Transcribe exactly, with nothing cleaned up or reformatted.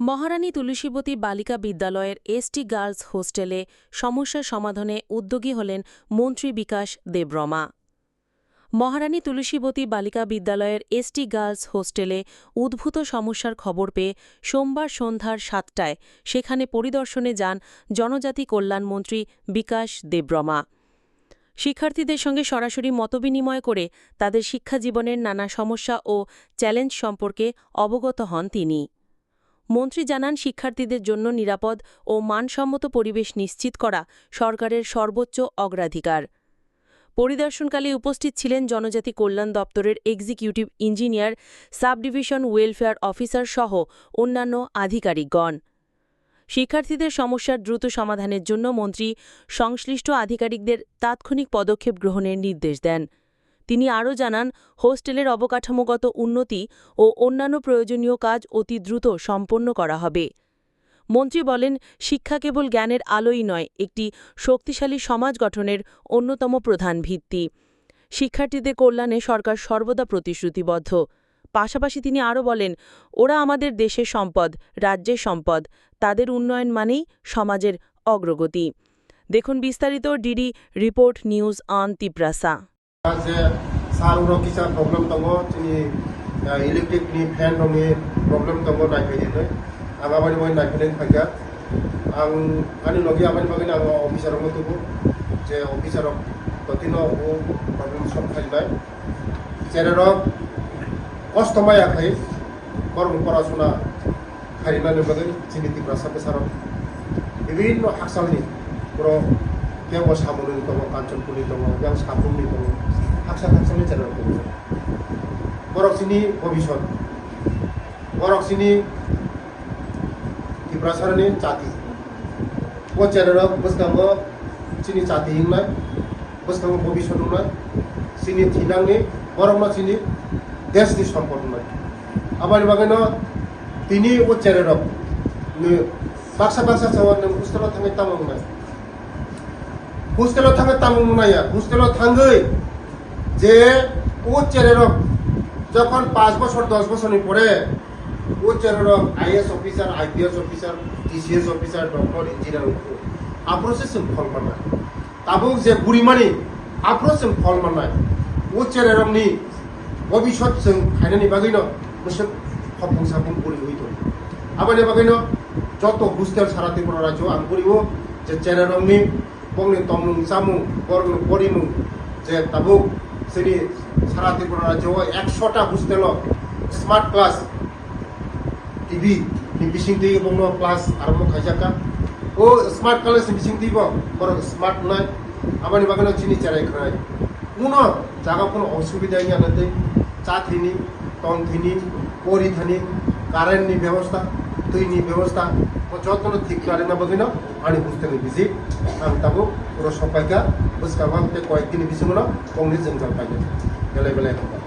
মহারানী তুলসীবতী বালিকা বিদ্যালয়ের ST girls হোস্টেলে সমস্যা সমাধানে উদ্যোগী হলেন মন্ত্রী বিকাশ দেববর্মা। মহারানী তুলসীবতী বালিকা বিদ্যালয়ের এসটি গার্লস হোস্টেলে উদ্ভূত সমস্যার খবর পেয়ে সোমবার সন্ধ্যার সাতটায় সেখানে পরিদর্শনে যান জনজাতি কল্যাণ মন্ত্রী বিকাশ দেববর্মা। শিক্ষার্থীদের সঙ্গে সরাসরি মতবিনিময় করে তাদের শিক্ষা জীবনের নানা সমস্যা ও চ্যালেঞ্জ সম্পর্কে অবগত হন তিনি। মন্ত্রী জানান, শিক্ষার্থীদের জন্য নিরাপদ ও মানসম্মত পরিবেশ নিশ্চিত করা সরকারের সর্বোচ্চ অগ্রাধিকার। পরিদর্শনকালে উপস্থিত ছিলেন জনজাতি কল্যাণ দপ্তরের executive engineer, sub division welfare officer সহ অন্যান্য আধিকারিকগণ। শিক্ষার্থীদের সমস্যার দ্রুত সমাধানের জন্য মন্ত্রী সংশ্লিষ্ট আধিকারিকদের তাৎক্ষণিক পদক্ষেপ গ্রহণের নির্দেশ দেন। তিনি আরও জানান, হোস্টেলের অবকাঠামোগত উন্নতি ও অন্যান্য প্রয়োজনীয় কাজ অতি দ্রুত সম্পন্ন করা হবে। মন্ত্রী বলেন, শিক্ষা কেবল জ্ঞানের আলোই নয়, একটি শক্তিশালী সমাজ গঠনের অন্যতম প্রধান ভিত্তি। শিক্ষার্থীদের কল্যাণে সরকার সর্বদা প্রতিশ্রুতিবদ্ধ। পাশাপাশি তিনি আরও বলেন, ওরা আমাদের দেশের সম্পদ, রাজ্যের সম্পদ, তাদের উন্নয়ন মানেই সমাজের অগ্রগতি। দেখুন বিস্তারিত DD report news on Tiprasa. Sir, uro kisa problem tongo, chini, ah, electric ni fan rok ni problem tongo, naiphai di hinwi. Ang aboni bagwi naiphai nai phaikha. Ang ani logi aboni bagwi ang officer rok no tubu, je officer rok totino o problem solve khainai. Chere rok kosto maya khai, borok ni porasuna khairina ni bagwi chini Tiprasa bwsarok bibinno hakchalni borok kebo Samununi tongo, Kanchanpurni tongo, yang Sabrumni tongo, hakchal hakchalni chererok tongo. Borok chini bobisot, borok chini Tiprasarani chati. O chererok bwskango chini chati hingnai. Bwskango bobisot wngnai, chini thinangni borokno chini deshni sompot wngnai. Aboni bagwino tini o chererok ni baksa baksa chao nwng hostelo thangwi tamo wngnai. Hostelo thangwi tamo wngnai ya, hostelo thangwi je o chererok jokhon panch bochor, dos bochorni pore o chererok I A S officer, I P S officer, T C S officer, doctor, engineer wngkhu. Aphuru se chwng phol mannai. Tabuk je gurimani aphuru chwng phol mannai. O chererokni bobisot chwng khainani bagwino bwswk khopung sapung guriwi tongo. Aboni bagwino joto hostel sara Tripura rajyo ang gurio je chererokni bongni tongmung chamung, borokni porimung je tabuk chini sara Tripura rajyo o ekshota hostelo smart class T V ni bisingtwi bongno class arombo khaijakha. O smart class ni bisingtwi bo borok smart wngnai. Aboni bagwino chini cherai khwnai. Kuno jaga kuno osubida wngya nangtwi, chathini, tongthini, porithani, current ni bebosta, twi ni bebosta, bo jotono thik khlaina bagwino ani hostel ni visit ang tabuk puro sopaikha, bwskango tei koyek dini bisingono bongni jwngjal paikha. Belai belai hambai.